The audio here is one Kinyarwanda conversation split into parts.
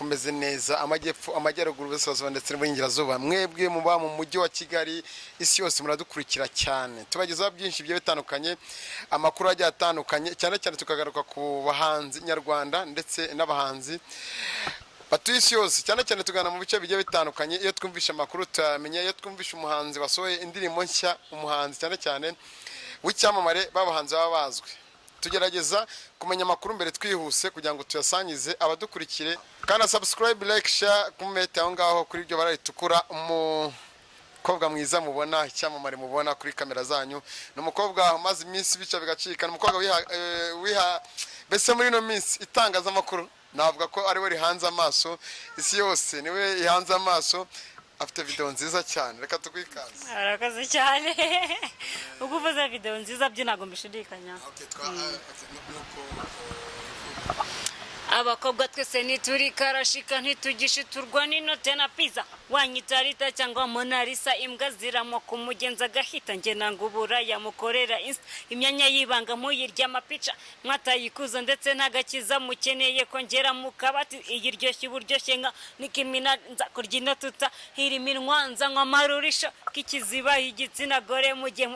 Kumeze neza, amajyepfo, amajyaruguru, uburasirazuba ndetse n'uburengerazuba. Mwebwe muba mu mujyi wa Kigali, isi yose muradukurikira cyane. Tubagezaho byinshi bigiye bitandukanye, amakuru agiye atandukanye, cyane cyane tukagaruka ku bahanzi nyarwanda ndetse n'abahanzi batuye isi yose. Cyane cyane tugana mu bice bigiye bitandukanye. Iyo twumvishe amakuru tuyamenya, iyo twumvishe umuhanzi wasohoye indirimbo nshya, umuhanzi cyane cyane w'icyamamare, b'abahanzi baba bazwi, tugerageza kumenya amakuru mbere twihuse kugira ngo tuyasangize abadukurikire. Kandi subscribe, like, share, comment aho ngaho kuri iryo bara ritukura. Umukobwa mwiza mubona, icyamamare mubona kuri kamera zanyu, ni umukobwa umaze iminsi bica bigacika. Ni umukobwa wiha mbese muri ino minsi itangazamakuru navuga ko ari we rihanze amaso, isi yose niwe ihanze amaso. Afite video nziza cyane, reka tuguhe ikaze. Arakoze cyane. Ubwo uvuze video nziza byo ntabwo mbishidikanya. Okay, okay, nuko Abakobwa twese ntituri karashika, ntitugishiturwa n'inote na pizza. Wanyita Rita cyangwa Monalisa, imbwa ziramo kumugenza agahita. Njye nanga uburaya mukorera insta, imyanya y'ibanga muyirya amapica mwatayikuza, ndetse n'agakiza mukeneye kongera mu kabati. Iyi iryoshye uburyoshye nka Nicki Minaj, nza kurya ino tuta hirima intwanza nywa amarurisho k'ikiziba igitsina gore. Mujye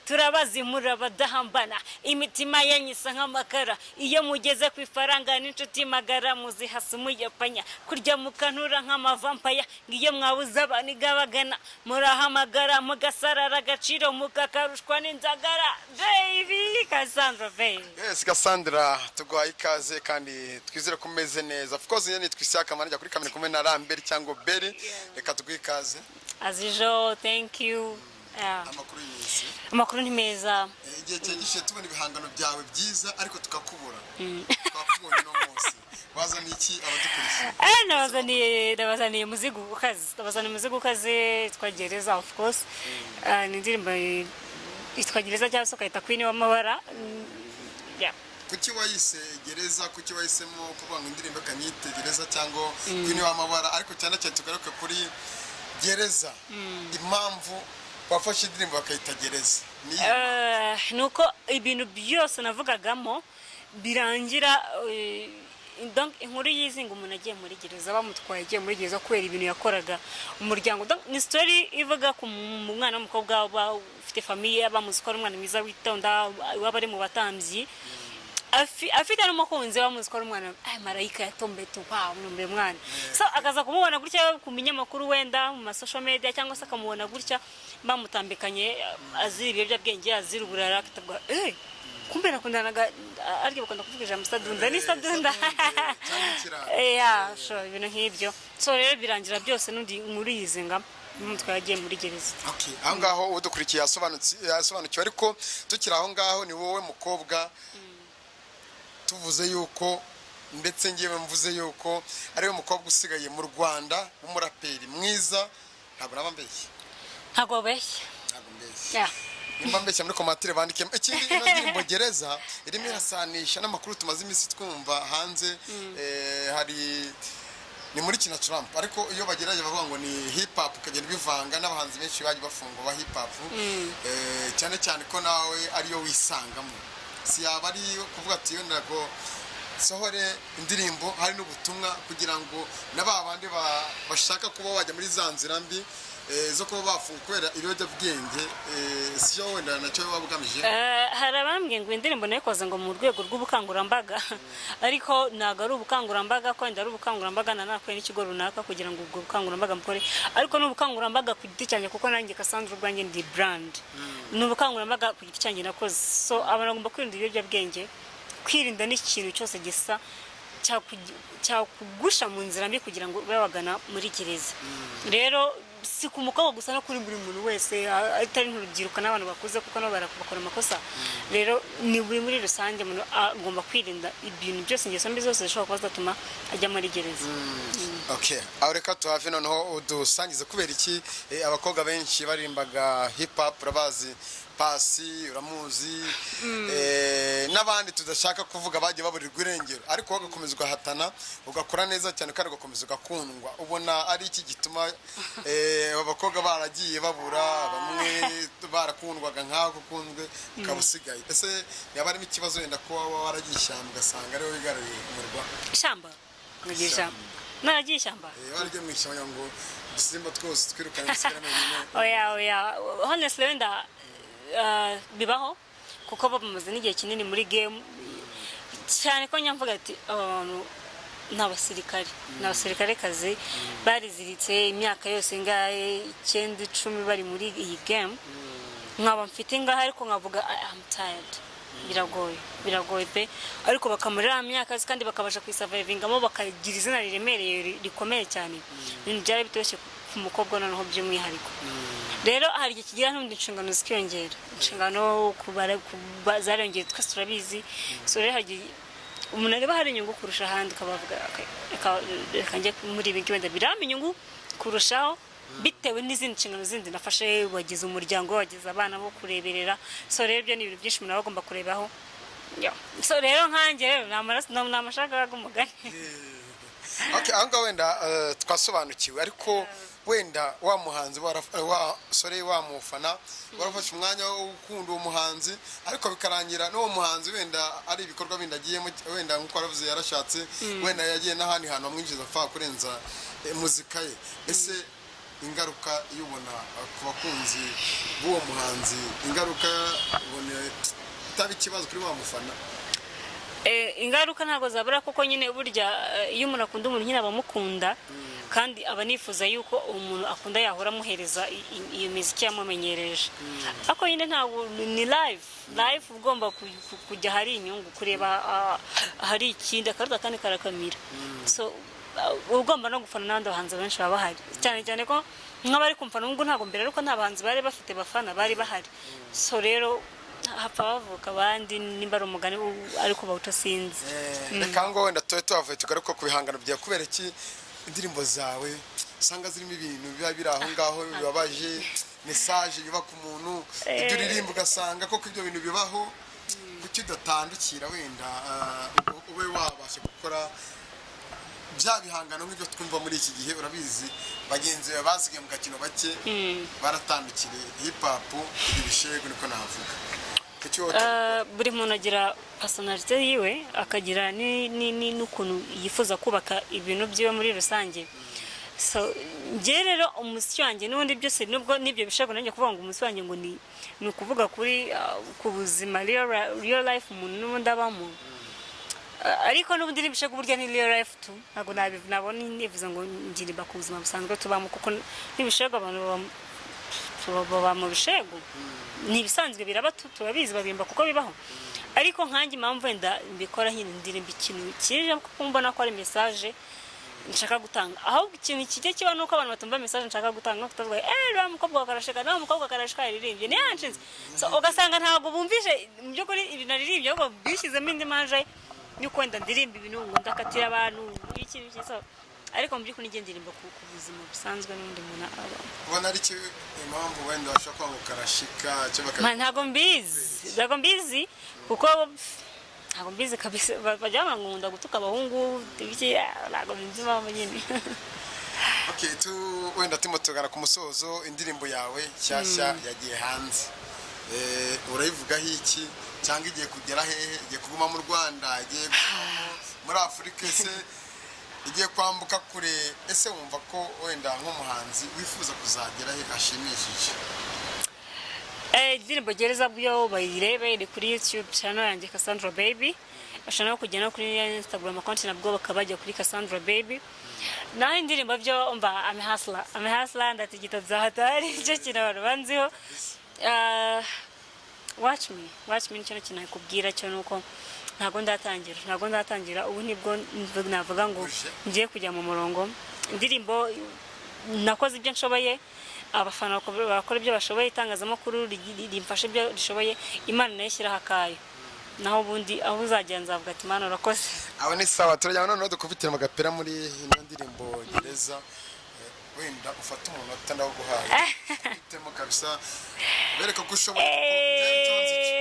turabazi murabadahambana, imitima yanyu isa nk'amakara. Iyo mugeze ku ifaranga n'inshuti magara muzihasa umuyapanya, kurya mukanura nk'amavampaya. Ngiyo mwabuze abanigabagana murahamagara mugasarara, agaciro mukakarushwa n'inzagara. Baby Cassandra, baby. Yes, Cassandra, tuguhaye ikaze kandi twizere ko umeze neza. Of course, nyine twise akamara kuri kamera kumwe na Rambert cyangwa Berry. Reka tuguhe ikaze. As usual, thank you. Yeah. Amakuru y'iminsi? Amakuru ni meza. Igihe cyegishe tubona ibihangano byawe byiza ariko tukakubura. Twakubonye uno munsi. Wazaniye iki abadukurikiye? Nabazaniye umuzigo ukaze, nabazaniye umuzigo ukaze yitwa Gereza. Of course, ni indirimbo yitwa Gereza cyangwa se ukayita Queen w'amabara. Yeah. Kuki wayise Gereza? Kuki wahisemo kuvuga ngo indirimbo kanyite Gereza cyangwa Queen w'amabara? Ariko cyane cyane tugaruke kuri Gereza, impamvu wafashe indirimbo bakayita Gereza ni iyihe? Ni uko ibintu byose navugagamo birangira, donc inkuru yizinga umuntu agiye muri gereza, bamutwaye agiye muri gereza kubera ibintu yakoraga umuryango. Donc, ni story ivuga ku mwana w'umukobwa uba ufite famille, bamuzi ko ari umwana mwiza witonda, waba ari mu batambyi, afite n'umukunzi, bamuzi ko ari umwana, ay, marayika yatombeto, wow, numbe mwana. So akaza kumubona gutya ku binyamakuru, wenda mu ma social media, cyangwa se akamubona gutya bamutambikanye azira ibiyobyabwenge, azira uburara, akatavuga: "Eh, kumbe nakundanaga." Ariko bakunda kuvuga ijambo sadunda, ni sadunda. Cyangwa ikirara. Yeah, sure, ibintu nk'ibyo. So rero birangira byose n'undi nkuru yizinga n'umutwe yagiye muri gereza. Okay, aho ngaho udukurikiye yasobanukiwe. Ariko tukiri aho ngaho, ni wowe mukobwa tuvuze yuko, ndetse ngewe mvuze yuko ariwe mukobwa usigaye mu Rwanda w'umuraperi mwiza, ntabwo naba mbeshye? Ntabwo babeshya. Ntabwo mbeshye? Yeah. Nimba mbeshya muri commentaire bandikemo. Ikindi, ino ndirimbo Gereza irimo irasanisha n'amakuru tumaze iminsi twumva hanze. Hari ni muri kina Trump, ariko iyo bagerageje bavuga ngo ni hip hop, ukagenda ubivanga n'abahanzi benshi bagiye bafungwa ba hip hop, cyane cyane ko nawe ariyo wisangamo. Si yaba ari kuvuga ati wenda ngo sohore indirimbo hari n'ubutumwa kugira ngo na ba bandi bashaka kuba wajya muri za nzira mbi zo kuba bafunga kubera ibiyobyabwenge, si cyo wenda nacyo waba ugamije? Hari abambwiye ngo indirimbo nayikoze ngo mu rwego rw'ubukangurambaga, ariko ntabwo ari ubukangurambaga, ko wenda ari ubukangurambaga nanakuye n'ikigo runaka kugira ngo ubwo bukangurambaga mukore, ariko ni ubukangurambaga ku giti cyanjye, kuko nanjye Cassandra ubwanjye ndi brand. Ni ubukangurambaga ku giti cyanjye nakoze. So abantu bagomba kwirinda ibiyobyabwenge, kwirinda n'ikintu cyose gisa cyakugusha mu nzira mbi kugira ngo ube wagana muri gereza. Rero si ku mukobwa gusa, no kuri buri muntu wese, atari n'urubyiruko, n'abantu bakuze, kuko nabo bakora amakosa. Rero ni buri muri rusange, umuntu agomba kwirinda ibintu byose, ingeso mbi zose zishobora kuba zatuma ajya muri gereza. Okay, aho reka tuhave. Noneho udusangize kubera iki abakobwa benshi baririmbaga hip hop, urabazi, Pasi uramuzi, n'abandi tudashaka kuvuga, bagiye baburirwa irengero, ariko wowe ugakomeza ugahatana, ugakora neza cyane kandi ugakomeza ugakundwa. Ubona ari iki gituma abakobwa baragiye babura, bamwe barakundwaga nkaho ukunzwe ukaba usigaye? Ese yaba harimo ikibazo wenda ko waba waragiye ishyamba ugasanga ariwe wigaruriye umurwa? Ishyamba? Nkagira ishyamba? Naragiye ishyamba? Waragiye mu ishyamba ngo udusimba twose twirukane, dusigare wenyine. Oya, oya, honestly wenda bibaho kuko bo bamaze n'igihe kinini muri game cyane, ko nyamvuga ati aba bantu ni abasirikare, ni abasirikarekazi, bariziritse imyaka yose ingahe, 9, 10, bari muri iyi game, nkaba mfite ingahe, ariko nkavuga I am tired, biragoye, biragoye pe. Ariko bakamara iriya myaka yose kandi bakabasha kuyisurvivingamo, bakagira izina riremereye, rikomeye cyane. Ibintu byari bitoroshye ku mukobwa noneho by'umwihariko. Rero hari igihe kigira n'ubundi inshingano zikiyongera, inshingano zariyongera, twese turabizi. So rero hari igihe umuntu areba hari inyungu kurusha ahandi, ukabavuga "Okay, reka njye muri ibi ngibi, wenda birampa inyungu kurushaho bitewe n'izindi nshingano zindi nafashe." Wagize umuryango, wagize abana bo kureberera. So rero ibyo ni ibintu byinshi umuntu aba agomba kurebaho. Yeah. So rero nkanjye rero ni amaraso, ni amashaka y'umugani. Okay, aho ngaho wenda twasobanukiwe, ariko wenda wa muhanzi wa sorry, wa mufana warafashe umwanya wo gukunda uwo muhanzi, ariko bikarangira n'uwo muhanzi wenda ari ibikorwa bindi agiyemo, wenda nk'uko waravuze yarashatse, wenda yagiye n'ahandi hantu hamwinjiza apfa kurenza muzika ye. Ese ingaruka iyo ubona ku bakunzi b'uwo muhanzi, ingaruka ubona itaba ikibazo kuri wa mufana? Ingaruka ntabwo zabura, kuko nyine burya iyo umuntu akunda umuntu nyine aba amukunda, kandi aba anifuza yuko umuntu akunda yahora amuhereza iyo miziki yamumenyereje. Ariko nyine ntabwo ni life, life ugomba kujya ahari inyungu, kureba ahari ikindi akaruta kandi karakamira. So uba ugomba no gufana n'abandi bahanzi benshi baba bahari, cyane cyane ko nk'abari kumfana ubu ntabwo mbere, ariko nta bahanzi bari bafite bafana bari bahari. So rero hapfa bavuka abandi, nimba ari umugani ariko bawuca sinzi. Reka ngo wenda tube tuhavuye, tugaruke ku bihangano byawe. Kubera iki indirimbo zawe usanga zirimo ibintu biba biri aho ngaho bibabaje, message yubaka umuntu, ibyo uririmba ugasanga koko ibyo bintu bibaho? Kuki udatandukira wenda ube wabasha gukora bya bihangano nk'ibyo twumva muri iki gihe? Urabizi, bagenzi bawe basigaye mu gakino bake baratandukiriye hip hop, ibishego, niko navuga. Kuki wowe Buri muntu agira personnalité yiwe, akagira n'ukuntu yifuza kubaka ibintu byiwe muri rusange. So njye rero umuziki wanjye n'ubundi byose, nubwo n'ibyo bishobora nanjye kuvuga ngo umuziki wanjye ngo ni ukuvuga kuri ku buzima, real life umuntu n'ubundi abamo. Ariko n'ubundi n'ibishego burya ni real life tu. Ntabwo nabona nivuze ngo ndirimba ku buzima busanzwe tubamo, kuko n'ibishego abantu baba mu bishego, ni ibisanzwe biraba, turabizi, babimba kuko bibaho. Ariko nkanjye impamvu wenda mbikora nyine, ndirimba ikintu kije kuko mbona ko ari message nshaka gutanga. Ahubwo ikintu kijya kiba nuko abantu batumva message nshaka gutanga, nko kutavuga uriya mukobwa wa Karashika, nawe mukobwa Karashika yaririmbye niyanshinze. So ugasanga ntabwo bumvishe mu by'ukuri ibintu naririmbye, ahubwo bishyizemo indi manje y'uko wenda ndirimba ibintu ngo ndakatira abantu ibiki n'ibiki. So ariko mu by'ukuri njye ndirimba ku buzima busanzwe n'undi muntu aba Ubona ari iki impamvu wenda bashobora kwanga Karashika cyo Ntabwo mbizi, ntabwo mbizi, kuko ntabwo mbizi kabisa. Bajya bavuga ngo nkunda gutuka abahungu ibiki, ntabwo mbizi impamvu nyine. Okay, tu wenda turimo tugana ku musozo. Indirimbo yawe nshyashya yagiye hanze. Urayivugaho iki, cyangwa igiye kugera hehe? Igiye kuguma mu Rwanda, igiye kuguma muri Afurika, ese igiye kwambuka kure? Ese wumva ko wenda nk'umuhanzi wifuza kuzagera he hashimishije? Indirimbo Gereza byo bayirebe, iri kuri YouTube channel yanjye Cassandra Baby. Bashobora no kujya no kuri Instagram account, nabwo bakaba bajya kuri Cassandra Baby. Naho indirimbo byo mba I'm a hustler, I'm a hustler, ndatigita bya hatari, icyo kintu abantu banziho. Watch me, watch me, nicyo kintu nakubwira cyo nuko ntabwo ndatangira, ntabwo ndatangira. Ubu nibwo navuga ngo Uje. ngiye kujya mu murongo. Indirimbo nakoze ibyo nshoboye, abafana bakora ibyo bashoboye, itangazamakuru rimfasha ibyo rishoboye, Imana nayo ishyiraho akayo. Naho ubundi aho uzagera nzavuga ati "Imana urakoze." Abo ni sawa. Turajyana noneho dukubitire mu gapera muri ino ndirimbo Gereza. Wenda ufate umunota ndawuguhaye, ukubitemo kabisa, bereka ko ushoboye, kuko njyewe icyo nzi cyo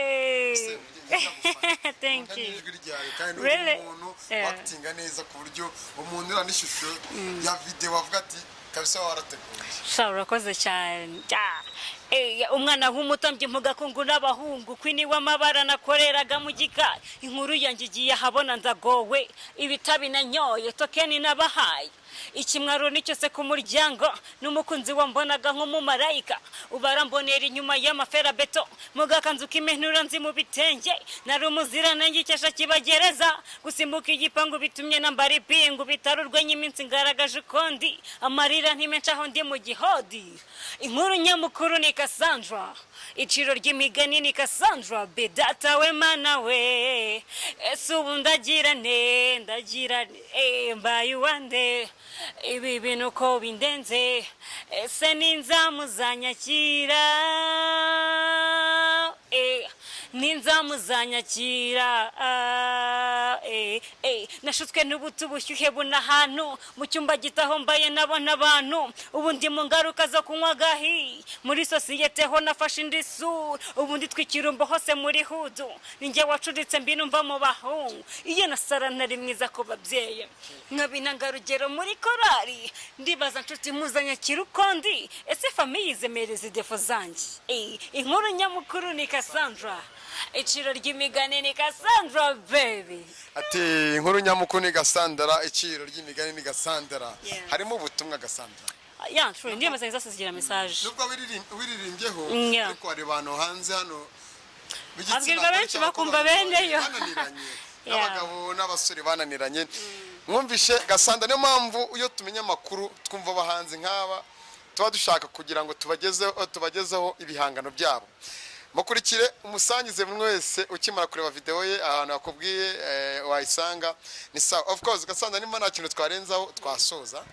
ese ndagufana. Thank Nkunda you. n'ijwi ryawe, kandi uri Really? umuntu Yeah. wakitinga neza, ku buryo umuntu uriya n'ishusho ya video avuga ati kabisa warateguye. Sha, urakoze cyane. Ja. Umwana w'umutambyi mpugakungu n'abahungu, queen w'amabara nakoreraga mu gikari, inkuru yanjye igiye ahabona, ndagowe. Ibitabi nanyoye, tokeni nabahaye. Ikimwaro nicyo se ku muryango n'umukunzi wambonaga nk'umumarayika, ubarambonera inyuma y'amaferabeto mu gakanzu k'imenura nzi mu bitenge. Nari umuziranenge, icyasha kibagereza gusimbuka igipangu bitumye nambara ipingu, bitari urwenya. Iminsi ngaragaje ukundi, amarira ntimenshi aho ndi mu gihodi. Inkuru nyamukuru ni Cassandra, iciro ry'imigani ni Cassandra. Bedata we, mana we, ese ubu ndagira ne, ndagira ne, mbaye uwande? Ibi bintu uko bindenze, ese ninzamuzanyakira? Ninzamuzanyakira? Nashutswe n'ubutu bushyuhe buna ahantu mu cyumba gitaho mbaye nabona abantu. Ubu ndi mu ngaruka zo kunywa gahi, muri sosiyete ho nafashe indi sura. Ubu ndi twikirumbo hose muri hudu, ninjye wacuritse mbinumva mu bahungu. Iyo nasara nari mwiza ku babyeyi, nkaba intangarugero muri korari. Ndibaza nshuti muzanyakira ukundi? Ese famille zemereza idéfauts zanjye? Inkuru nyamukuru ni Cassandra, iciro ry'imigani ni Cassandra, baby. Ati inkuru nyamukuru ni Gasandara, iciro ry'imigani ni Gasandara. Harimo ubutumwa, Gasandara. Yeah, true, indirimbo zanjye zose zigira message. Nubwo wiririmbyeho, ariko hari abantu hanze hano b'igitsina Abwirwa gore benshi cyangwa bakumva abakobwa beneyo. bananiranye, n'abagabo n'abasore bananiranye. Mwumvishe Gasanda, niyo mpamvu iyo tumenya amakuru, twumva abahanzi nk'aba, tuba dushaka kugira ngo tubagezeho ibihangano byabo. Mukurikire, umusangize buri wese ukimara kureba video ye, ahantu yakubwiye wayisanga ni sawa. Of course, Gasanda, nimba nta kintu twarenzaho twasoza.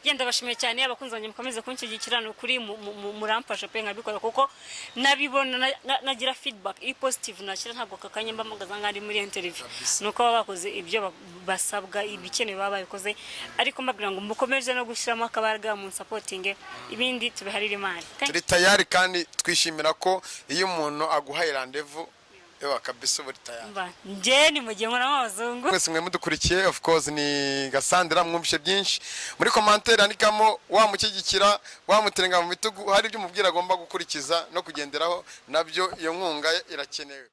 Yenda bashimiye cyane abakunzi banjye, mukomeze kunshyigikira. Ni ukuri muramfasha pe, nkabikora kuko nabibona nagira feedback iri positive nakira. Ntabwo aka kanya mbamagaza nk'aho ari muri interview, ni uko baba bakoze ibyo basabwa, ibikenewe baba babikoze. Ariko mbabwira ngo mukomeze no gushyiramo akabaraga mu supporting, ibindi tubiharire Imana. Thank Turi tayari kandi twishimira ko iyo umuntu aguhaye rendez-vous, ewa kabisa uba uri tayari. Mba njye ni mu gihe nkora abazungu. Mwese mwe mudukurikiye, of course ni Gasandra. Mwumvishe byinshi muri commentaire, andikamo wamushyigikira, wamuterenga mu bitugu, hari ibyo umubwira agomba gukurikiza no kugenderaho, nabyo iyo nkunga ye irakenewe.